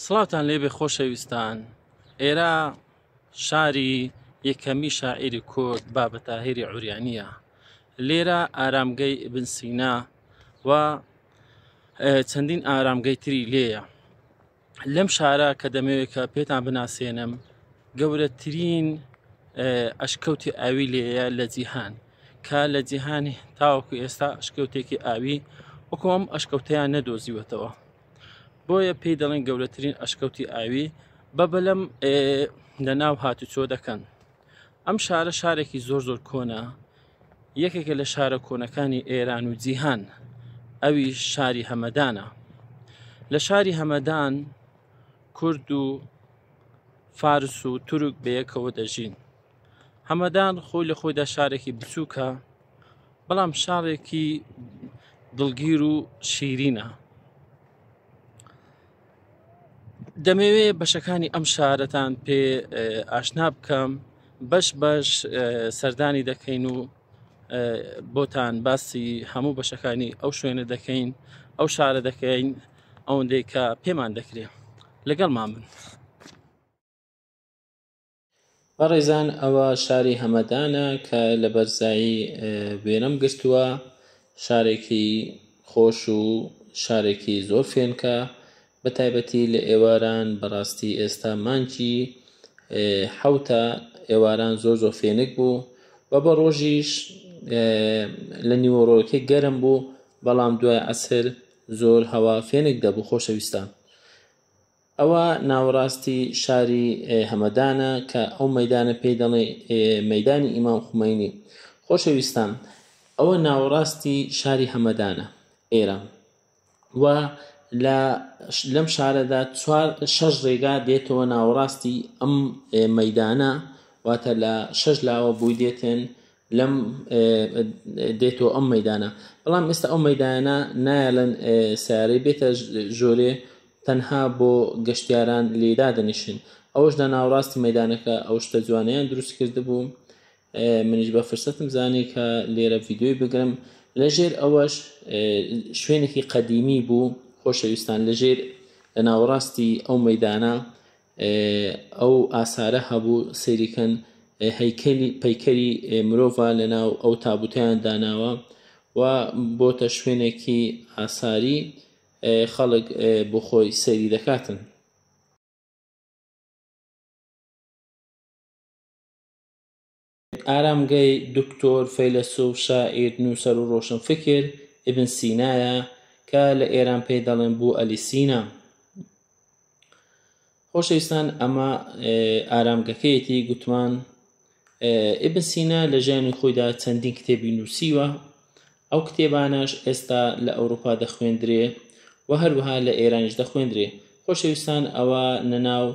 سڵاوتان لێبێ خۆشەویستان ئێرە شاری یەکەمی شاعیری کورد بابە تاهیری عوریانیە لێرە ئارامگەی ئیبن سینا و چەندین ئارامگەی تری لێیە لەم شارە کە دەمەوێت کە پێتان بناسێنم گەورەترین ئەشکەوتی ئاوی لێیە لە جیهان کە لە جیهانی تاوەکو ئێستا ئەشکەوتێکی ئاوی وەکو ئەم ئەشکەوتیان نەدۆزیوەتەوە بۆیە پێی دەڵێن گەورەترین ئەشکەوتی ئاوی بە بەلەم لە ناو هاتوچۆ دەکەن ئەم شارە شارێکی زۆر زۆر کۆنە یەکێکە لە شارە کۆنەکانی ئێران و جیهان ئەوی شاری هەمەدانە لە شاری هەمەدان کورد و فارس و تورک بەیەکەوە دەژین هەمەدان خۆی لە خۆیدا شارێکی بچووکە بەڵام شارێکی دڵگیر و شیرینە دەمەوێ بەشەکانی ئەم شارەتان پێ ئاشنا بکەم بەش بەش سەردانی دەکەین و بۆتان باسی هەموو بەشەکانی ئەو شوێنە دەکەین ئەو شارە دەکەین ئەوەندەی کە پێمان دەکرێت لەگەڵمان بن. بەڕێزان ئەوە شاری هەمەدانە کە لە بەرزایی وێنەم گرتووە شارێکی خۆش و شارێکی زۆر فێنکە بە تایبەتی لە ئێواران بەڕاستی ئێستا مانگی حەوتە ئێواران زۆر زۆر فێنک بوو و بە ڕۆژیش لە نیوەڕۆکەی گەرم بوو بەڵام دوای عەسر زۆر هەوا فێنک دەبوو خۆشەویستان ئەوە ناوەڕاستی شاری هەمەدانە کە ئەو مەیدانە پێی دەڵێ مەیدانی ئیمام خومەینی. خۆشەویستان ئەوە ناوەڕاستی شاری هەمەدانە ئێران و لە لەم شارەدا چوار شەش ڕێگا دێتەوە ناوەڕاستی ئەم مەیدانە واتە لە شەش لاوە بۆی دێتن لەم دێتەوە ئەم مەدانە بەڵام ئێستا ئەو مەدانە نایەڵن سیارەی بێتە ژۆرێ تەنها بۆ گەشتیاران لێی دادەنیشن ئەوەش لە ناوەڕاستی مەدانەکە ئەو شتە جوانەیان دروست کردبوو منیش بە فرسەتم زانی کە لێرە ڤیددیوی بگرم لەژێر ئەوەش شوێنێکی قەدیمی بوو خۆشەویستان لەژێر لە ناوەڕاستی ئەو مەدانە ئەو ئاسارە هەبوو سەیریکەن هەیکەلی پەیکەری مرۆڤە لەناو ئەو تابوتیان داناوە و بۆتە شوێنێکی ئاساری خەڵک بۆ خۆی سەیری دەکاتن. ئارامگەی دکتۆر، فەیلەسوف، شاعیر، نووسەر و ڕۆشنفکر ئیبن سینایە کە لە ئێران پێی دەڵێن بو ئەلی سینا. خۆشەویستان ئەمە ئارامگەکەیەتی گوتمان ئیبن سینا لە ژیانی خۆیدا چەندین کتێبی نووسیوە ئەو کتێبانەش ئێستا لە ئەوروپا دەخوێندرێ و هەروەها لە ئێرانیش دەخوێندرێ خۆشەویستان ئەوە نەناو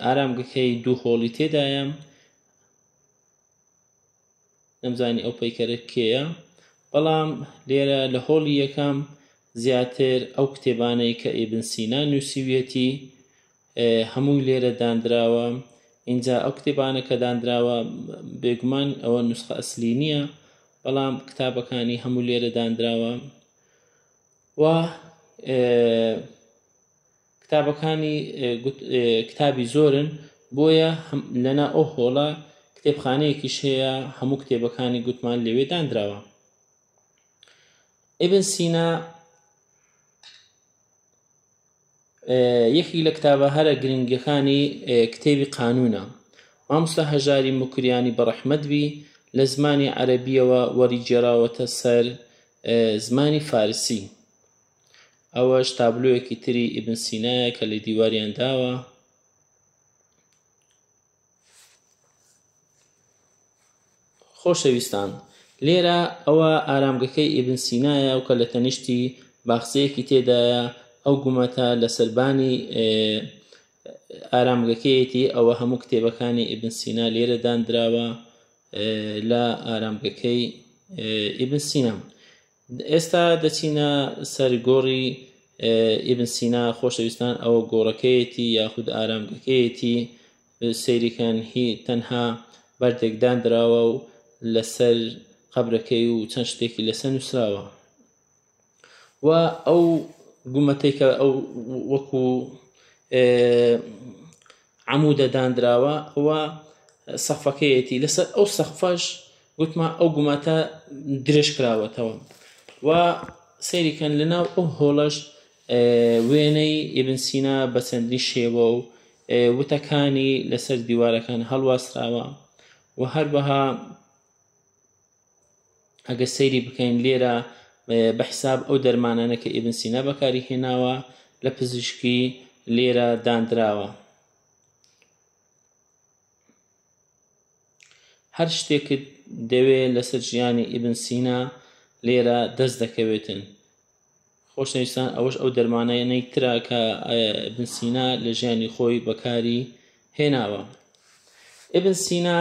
ئارامگەکەی دوو هۆڵی تێدایە نەمزانی ئەو پەیکەرە کێیە بەڵام لێرە لە هۆڵی یەکەم زیاتر ئەو کتێبانەی کە ئیبن سینا نووسیویەتی هەمووی لێرە دانراوە اینجا ئەو کتێبانە کە دانراوە بێگومان ئەوە نوسخە ئەسلی نییە بەڵام کتابەکانی هەموو لێرە دانراوە و کتابەکانی کتابی زۆرن بۆیە لەنا ئەو هۆڵە کتێبخانەیەکیش هەیە هەموو کتێبەکانی گوتمان لەوێ دانراوە ئیبن سینا یەکێک لە کتابە هەرە گرنگەکانی کتێبی قانونە مامۆستا هەژاری موکریانی بەڕەحمەت بی لە زمانی عەرەبیەوە وەریگێڕاوەتە سەر زمانی فارسی ئەوەش تابلۆیەکی تری ئیبن سینایە کە لە دیواریان داوە خۆشەویستان لێرە ئەوە ئارامگەکەی ئیبن سینایە و کە لە تەنیشتی باخچەیەکی تێدایە ئەو گومەتە لە سەربانی ئارامگەکەیەتی ئەوە هەموو کتێبەکانی ئیبن سینا لێرە دانراوە لە ئارامگەکەی ئیبن سینا ئێستا دەچینە سەر گۆڕی ئیبن سینا خۆشەویستان ئەوە گۆڕەکەیەتی یاخود ئارامگەکەیەتی سەیری کەن هی تەنها بەردێک داندراوە و لەسەر قەبرەکەی و چەند شتێکی لەسەر نووسراوە و ئەو گومەتەی کە ئەو وەکو عەمودە دانراوە ئەوە سەقفەکەیەتی لەسەر ئەو سەقفەش گوتمان ئەو گومەتە درێژ کراوەتەوە و سەیریکەن لەناو ئەو هۆڵەش وێنەی ئیبن سینا بە چەندین شێوە و وتەکانی لەسەر دیوارەکان هەڵواسراوە و هەروەها ئەگەر سەیری بکەین لێرە بە حساب ئەو دەرمانانە کە ئیبن سینا بەکاری هێناوە لە پزیشکی لێرە دانراوە. هەر شتێکت دەوێ لەسەر ژیانی ئیبن سینا لێرە دەست دەکەوێتن. خۆشەویستان ئەوەش ئەو دەرمانانەی ترە کە ئیبن سینا لە ژیانی خۆی بەکاری هێناوە. ئیبن سینا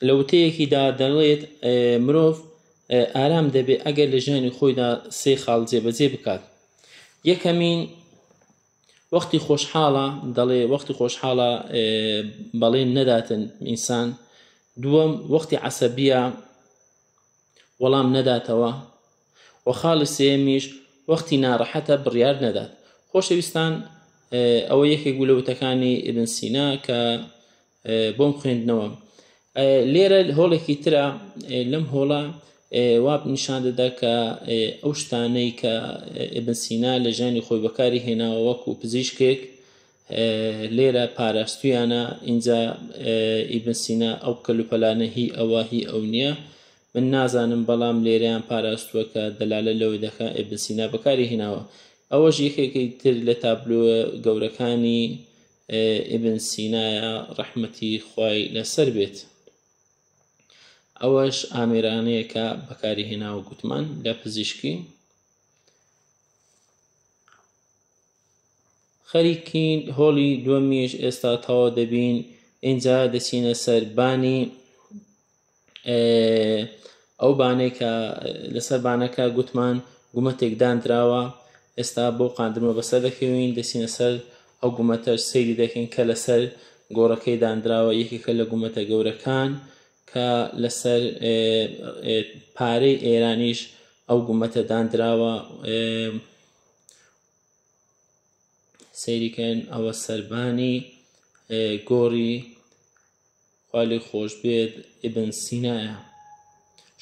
لە وتەیەکیدا دەڵێت مرۆڤ ئارام دەبێت ئەگەر لە ژیانی خۆیدا سێ خاڵ جێبەجێ بکات. یەکەمین وەختی خۆشحاڵە دەڵێ وەختی خۆشحاڵە بەڵێن نەداتن ئینسان. دووەم وەختی عەسەبیە وەڵام نەداتەوە و خاڵی سێیەمیش وەختی ناڕەحەتە بڕیار نەدات. خۆشەویستان ئەوە یەکێک بوو لە وتەکانی ئیبن سینا کە بۆم خوێندنەوە. لێرە هۆڵێکی ترە، لەم هۆڵە وا نیشان دەدا کە ئەو شتانەی کە ئیبن سینا لە ژیانی خۆی بەکاری هێناوە وەکو پزیشکێک لێرە پاراستویانە. ئینجا ئیبن سینا ئەو کەلوپەلانە هی ئەوە هی ئەو نییە من نازانم، بەڵام لێرەیان پاراستووە کە دەلالە لەوەی دەکا ئیبن سینا بەکاری هێناوە. ئەوەش یەکێکی تر لە تابلۆ گەورەکانی ئیبن سینایە ڕەحمەتی خوای لەسەر بێت. ئەوەش ئامێرانەیە کە بەکاری هێناوە گوتمان لە پزیشکی. خەریکین هۆڵی دووەمیش ئێستا تەواو دەبین، ئینجا دەچینە سەر بانی ئەو بانەی کە لەسەر بانەکە گوتمان گومەتێک دانراوە. ئێستا بۆ قاندرمە بەسەر دەکەوین، دەچینە سەر ئەو گومەتەش سەیری دەکەین کە لەسەر گۆڕەکەی دانراوە. یەکێکە لە گومەتە گەورەکان کە لەسەر پارەی ئێرانیش ئەو گومەتە دانراوە. سەیریکەن ئەوە سەربانی گۆڕی خوا لێ خۆش بێت ئیبن سینایە.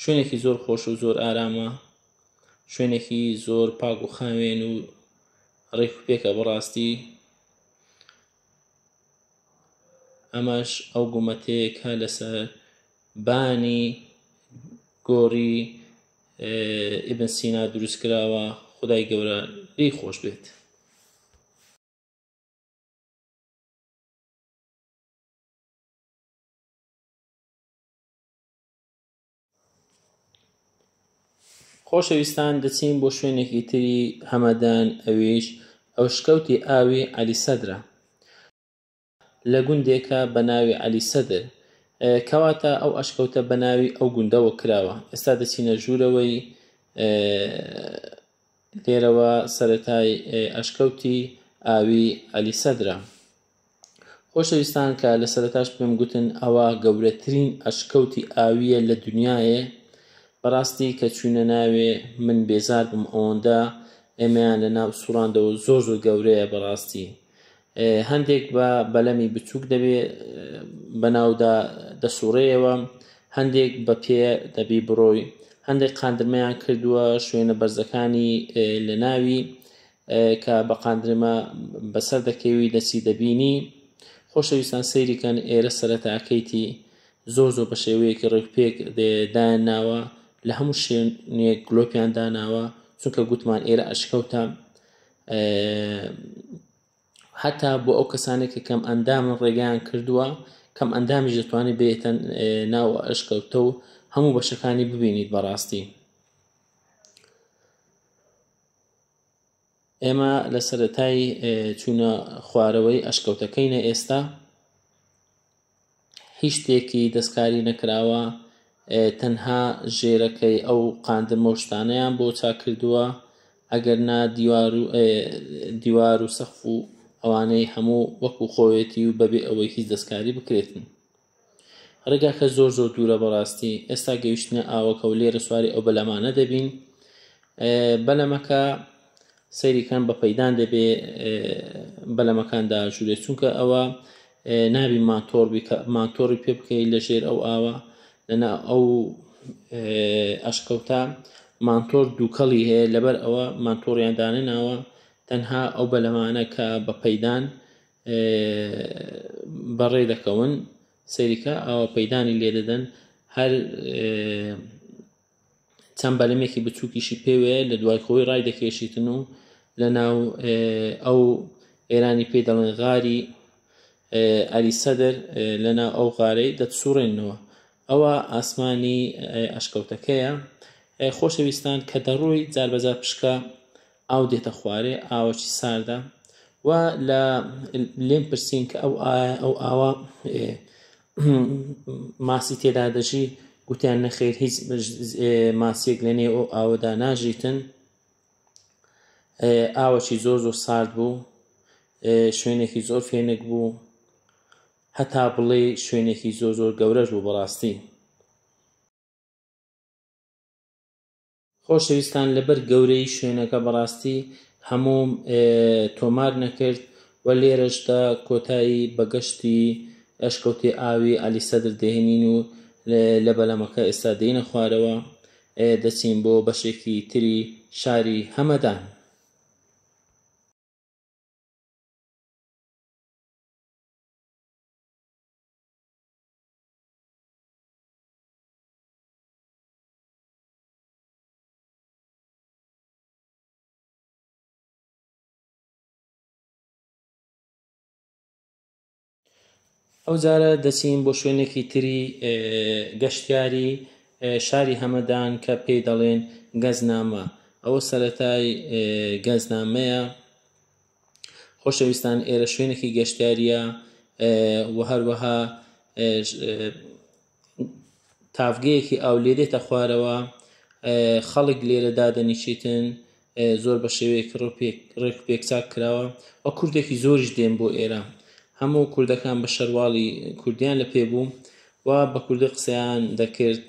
شوێنێکی زۆر خۆش و زۆر ئارامە، شوێنێکی زۆر پاک و خاوێن و ڕێک و پێکە بەڕاستی. ئەمەش ئەو گومەتەیە کە لەسەر بانی گۆڕی ئیبن سینا دروست کراوە. خدای گەورە لێی خۆش بێت. خۆشەویستان دەچین بۆ شوێنێکی تری هەمەدان، ئەویش ئەشکەوتی ئاوی عەلی سەدرە لە گوندێکە بە ناوی عەلی سەدر. کەواتە ئەو ئەشکەوتە بە ناوی ئەو گوندەوە کراوە. ئێستا دەچینە ژوورەوەی لێرەوە سەتای ئەشکەوتی ئاوی عەلی سەدرە. خۆشەویستان کە لە سەرەتاش پێم گوتن ئەوە گەورەترین ئەشکەوتی ئاویە لە دنیاە. بەڕاستی کە چوینە ناوێ من بێزار بووم، ئەوەندە ئێمەیان لە ناو سوڕاندەوە زۆر زۆر گەورەیە بەڕاستی. هەندێک بە بەلەمی بچووک دەبێ بەناودا دەسوڕێیەوە، هەندێک بە پێ دەبی بڕۆی، هەندێک قاندرمەیان کردووە شوێنە بەرزەکانی لە ناوی کە بە قاندرمە بەسەر دەکەوی دەچی دەبینی. خۆشەویستان سەیریکەن ئێرە سەرەتاکەیتی زۆر زۆر بە شێوەیەکی ڕێکپێک دایان ناوە، لە هەموو شوێنێک گلۆپیان داناوە، چونکە گوتمان ئێرە ئەشکەوتە. هەتا بۆ ئەو کەسانێک کە کەم ئەندامن ڕێگەیان کردووە، کەم ئەندامیش دەتوانێت بێتە ناو ئەشکەوتە و هەموو بەشەکانی ببینیت. بەڕاستی ئێمە لە سەرەتای چوونە خوارەوەی ئەشکەوتەکەینە ئێستا، هیچ شتێکی دەستکاری نەکراوە، تەنها ژێرەکەی ئەو قاندرمە و شتانەیان بۆ چاک کردووە، ئەگەر نا دیوار و سەقف و ئەوانەی هەموو وەکو خۆیەتی و بەبێ ئەوەی هیچ دەستکاری بکرێتن. ڕێگاکە زۆر زۆر دوورە بەڕاستی. ئێستا گەیشتنە ئاوەکە و لێرە سواری ئەو بەلەمانە دەبین. بەلەمەکە سەیری کەن بە پەیدان دەبێ بەلەمەکان داژورێ چونکە ئەوە نابی ماتۆر بیکە ماتۆڕی پێ بکەی لە ژێر ئەو ئاوە لەنا ئەو ئەشکەوتە مانتۆر دووکەڵی هەیە لەبەر ئەوە مانتۆڕیان دانەناوە تەنها ئەو بەلەمانە کە بە پەیدان بەڕێ دەکەون سەیریکە ئاوا پەیدانی لێ دەدەن هەر چەند بەلەمێکی بچووکیشی پێوەیە لە دوای خۆی ڕای دەکێشیتن و لە ناو ئەو ئێرانی پێی دەڵێن غاری ئەلی سەدر لە ناو ئەو غارەی دەتسوڕێنەوە ئەوە ئاسمانی ئەشکەوتەکەیە خۆشەویستان کە دەڕۆی جار بەجار پشکە ئاو دێتە خوارێ ئاوەکی ساردە و لە لێم پرسین کە ئەو ئەو ئاوە ماسی تێدا دەژی گوتیان نەخێر هیچ ماسیەک لە نێو ئەو ئاوەدا ناژیتن ئاوەکی زۆر زۆر سارد بوو شوێنێکی زۆر فێنک بوو هەتا بڵێ شوێنێکی زۆر زۆر گەورەش بوو بەڕاستی خۆشەویستان لەبەر گەورەیی شوێنەکە بەڕاستی هەمووم تۆمار نەکرد و لێرەشدا کۆتایی بە گەشتی ئەشکەوتی ئاوی عەلی سەدر دەهێنین و لە بەلەمەکە ئێستا دێینە خوارەوە دەچین بۆ بەشێکی تری شاری هەمەدان. ئەوجارە دەچین بۆ شوێنێکی تری گەشتیاری شاری هەمەدان کە پێی دەڵێن گەزنامە ئەوە سەرەتای گەزنامەیە خۆشەویستان ئێرە شوێنێکی گەشتیاریە و هەروەها تاڤگەیەکی ئاو لێ دێتە خوارەوە خەڵک لێرە دادەنیشیتن زۆر بە شێوەیەکی ڕێک و پێک چاک کراوە و کوردێکی زۆریش دێن بۆ ئێرە هەموو کوردەکان بە شەرواڵی کوردیان لە پێ بوو و بە کوردی قسەیان دەکرد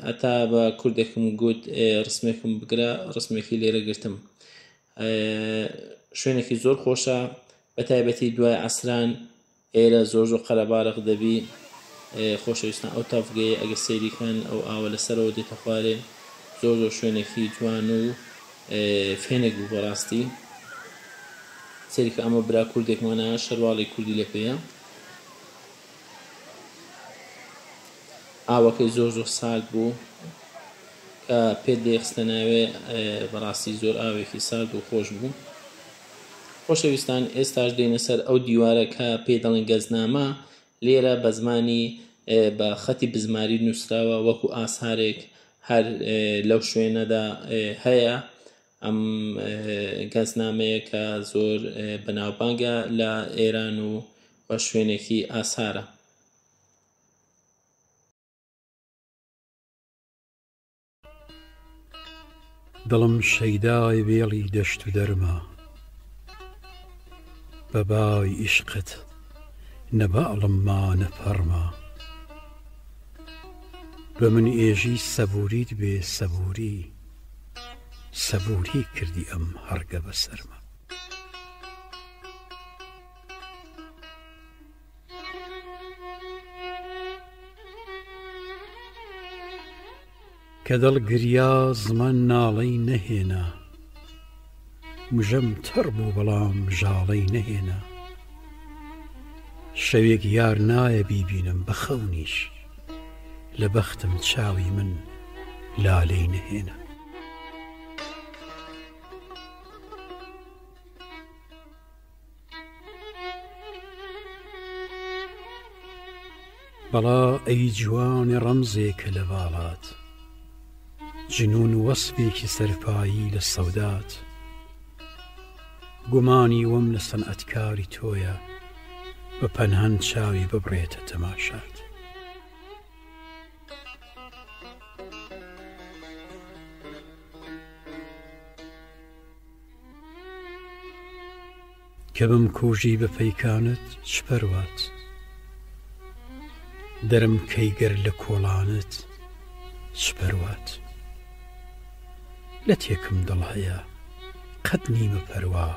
هەتا بە کوردێکم گوت ڕسمێکم بگرە ڕسمێکی لێرە گرتم شوێنێکی زۆر خۆشە بە تایبەتی دوای عەسران ئێرە زۆر زۆر قەرەباڵغ دەبی خۆشەویستان ئەو تاڤگەیە ئەگەر سەیری کەن ئەو ئاوە لەسەرەوە دێتە خوارێ زۆر زۆر شوێنێکی جوان و فێنک بوو بەڕاستی سەیری کە ئەمە برا کوردێکمانە شەرواڵی کوردی لە پێیە ئاوەکەی زۆر زۆر سارد بوو کە پێت دەیخستە ناوێ بەڕاستی زۆر ئاوێکی سارد و خۆش بوو خۆشەویستان ئێستاش دێینە سەر ئەو دیوارە کە پێی دەڵێن گەزنامە، لێرە بە زمانی بە خەتی بزماری نووسراوە وەکو ئاسارێک هەر لەو شوێنەدا هەیە ئەم گەزنامەیە کە زۆر بەناوبانگە لە ئێران و بە شوێنێکی ئاسارە. دڵم شەیدای وێڵی دەشت و دەرمە بە بای ئیشقت نە باڵم ما نە پەڕما بە من ئێژی سەبووریت بێ سەبووری سەبووری کردی ئەم هەڕگە بە سەرما. کە دڵ گریا زمان ناڵەی نەهێنا مژەم تەڕ بوو بەڵام ژاڵەی نەهێنا شەوێک یار نایە بیبینم بە خەونیش لە بەختم چاوی من لالەی نەهێنا. بەڵا ئەی جوانێ ڕەمزێکە لە باڵات جنون وەسفێکی سەرپایی لە سەودات گومانی وەم لە سەنعەتکاری تۆیە بە پەنهان چاوی ببڕێتە تەماشات. کە بمکوژی بە پەیکانت چ پەروات؟ دەرم کەی گەر لە کۆڵانت چ پەروات؟ لەتێکم دڵ هەیە. قەت نیمە پەروا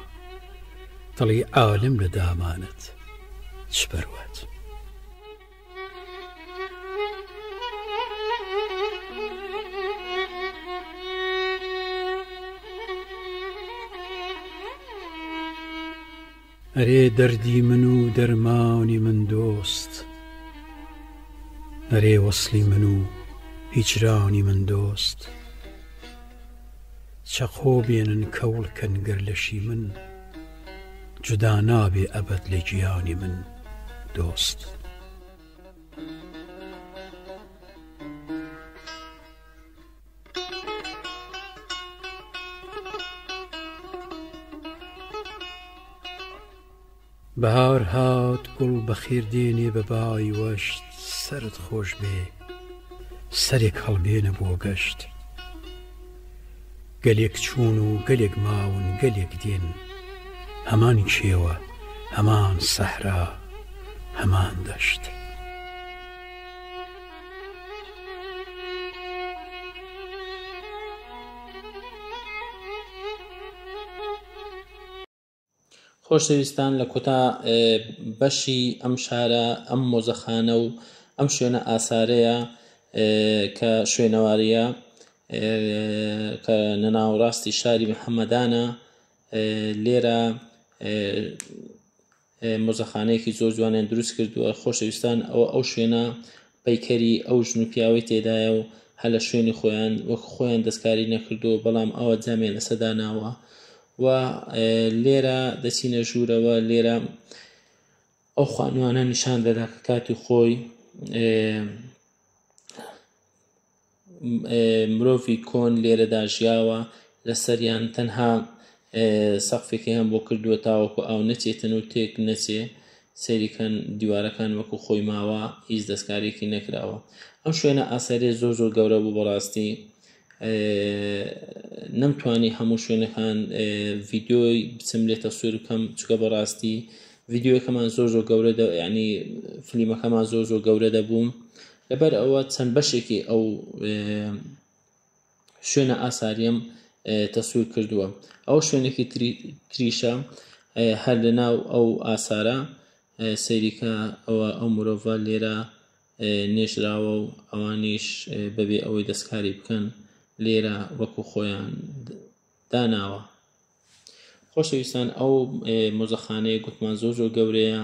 دڵی عالم لە دامانت چ بەروات. ئەرێ دەردی من و دەرمانی من دۆست ئەرێ وەسڵی من و هیجرانی من دۆست چەقۆ بێنن کەوڵ کەن گەر لەشی من جودا نابێ ئەبەد لە گیانی من دۆست. بەهار هات گوڵ بەخێر دێنێ بە بای وەشت سەرت خۆش بێ سەرێک هەڵبێنە بۆ گەشت گەلێک چوون و گەلێک ماون گەلێک دێن هەمان کێوە هەمان سەحرا هەمان دەشت. خۆشەویستان لە کۆتا بەشی ئەم شارە ئەم مۆزەخانە و ئەم شوێنە ئاسارەیە کە شوێنەواریە کە لە ناوەڕاستی شاری محەممەدانە لێرە مۆزەخانەیەکی زۆر جوانیان دروست کردووە خۆشەویستان ئەوە ئەو شوێنە پەیکەری ئەو ژن و پیاوەی تێدایە و هەر لە شوێنی خۆیان وەک خۆیان دەستکاری نەکردووە بەڵام ئەوە جامیان لەسەر داناوە و لێرە دەچینە ژوورەوە لێرە ئەو خانوانە نیشان دەدا کە کاتی خۆی مرۆڤی کۆن لێرەدا ژیاوە لەسەریان تەنها سەقفێکیان بۆ کردووە تاوەکو ئاو نەچێتن و تێک نەچێ سەیریکەن دیوارەکان وەکو خۆی ماوە هیچ دەستکاریەکی نەکراوە ئەم شوێنە ئاسەرێ زۆر زۆر گەورە بوو بەڕاستی نەمتوانی هەموو شوێنەکان ڤیددیۆی بچم لێ تەسویر بکەم چکە بەڕاستی ڤیددیوەکەمان زۆر زۆر گەورە ینی فلیمەکەمان زۆر زۆر گەورە دەبووم لەبەر ئەوە چەند بەشێکی ئەو شوێنە ئاساریەم تەسویر کردووە ئەو شوێنێکی تریشە هەر لە ناو ئەو ئاسارە سەیریکە ئەوە ئەو مرۆڤە لێرە نێژراوە و ئەوانیش بەبێ ئەوەی دەستکاری بکەن لێرە وەکو خۆیان داناوە. خۆشەویستان ئەو مۆزەخانەیە گوتمان زۆر زۆر گەورەیە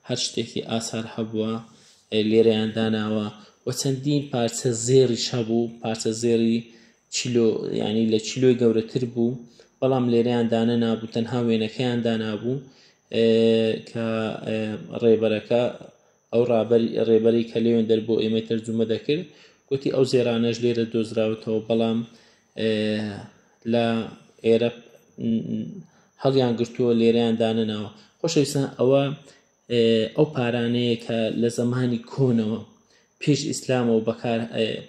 هەر شتێکی ئاسار هەبووە لێرەیان داناوە و چەندین پارچە زێڕیش هەبوو پارچە زێڕی چیلۆ ینی لە چیلۆی گەورەتر بوو بەڵام لێرەیان دانە نابوو تەنها وێنەکەیان دانابوو کە ڕێبەرەکە ئەو ڕابەری ڕێبەری کە لێوێندەر بۆ ئێمەی تەرجومە دەکرد گوتی ئەو زێرانەش لێرە دۆزراوەتەوە بەڵام لە ئێرە هەڵیان گرتووە لێرەیان دانەناوە خۆشەویستان ئەوە ئەو پارانەیە کە لە زەمانی کۆنەوە پێش ئیسلامەوە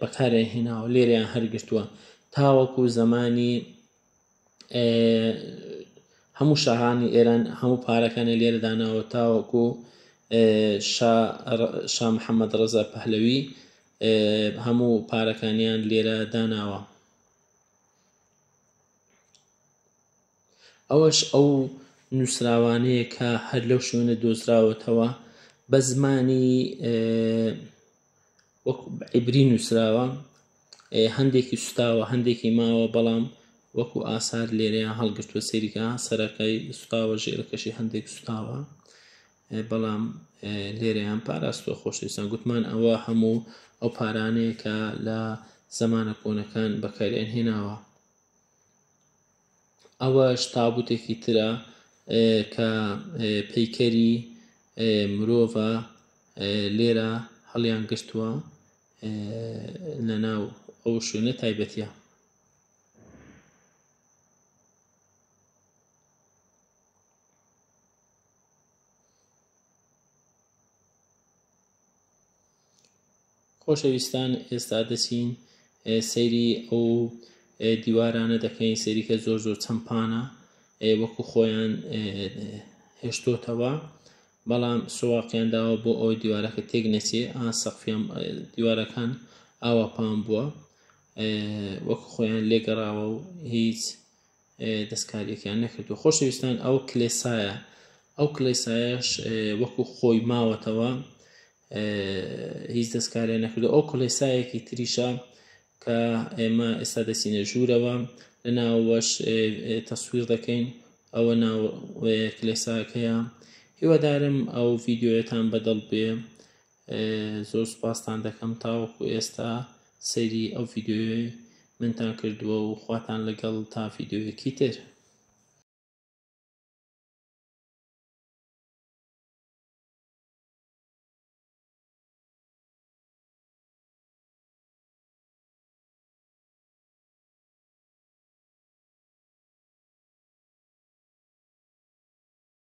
بەکارێن هێناوە لێرەیان هەرگرتووە تاوەکو زەمانی هەموو شاهانی ئێران هەموو پارەکانی لێرە داناوە تاوەکو شا محەممەد ڕەزا پەهلەوی هەموو پارەکانیان لێرە داناوە. ئەوەش ئەو نووسراوانەیە کە هەر لەو شوێنە دۆزراوەتەوە بە زمانی وەک عیبری نووسراوە هەندێکی سوتاوە هەندێکی ماوە بەڵام وەکو ئاسار لێرەیان هەڵگرتووە سەیریکە سەرەکەی سوتاوە ژێرەکەشی هەندێک سوتاوە بەڵام لێرەیان پاراستوە خۆشەویستان گوتمان ئەوە هەموو ئەو پارانەیە کە لە زەمانە کۆنەکان بەکاریان هێناوە ئەوەش تابوتێکی ترە کە پەیکەری مرۆڤە لێرە هەڵیان گرتووە لە ناو ئەو شوێنە تایبەتیە. خۆشەویستان ئێستا دەچین سەیری ئەو دیوارانە دەکەین سەیریکە زۆر زۆر چەمپانە وەکو خۆیان هێشتۆتەوە بەڵام سواقیان داوە بۆ ئەوەی دیوارەکە تێک نەچێ ئا سەقفیان دیوارەکان ئاوا پان بووە وەکو خۆیان لێگەڕاوە و هیچ. دەستکاریەکیان نەکردو. خۆشەویستان ئەو کلێسایە، ئەو کلێسایەش وەکو خۆی ماوەتەوە، هیچ دەستکاریان نەکردو. ئەو کلێسایەکی تریشە کە ئێمە ئێستا دەچینە ژوورەوە، لە ناوەش تەسویر دەکەین، ئەوە ناو کلێساکەیە. هیوادارم ئەو ڤیدیۆیەتان بەدڵ بێ. زۆر سوپاستان دەکەم تاوەکو ئێستا سەیری ئەو ڤیدیۆیەی منتان کردووە و خواتان لەگەڵ تا ڤیدیۆیەکی تر.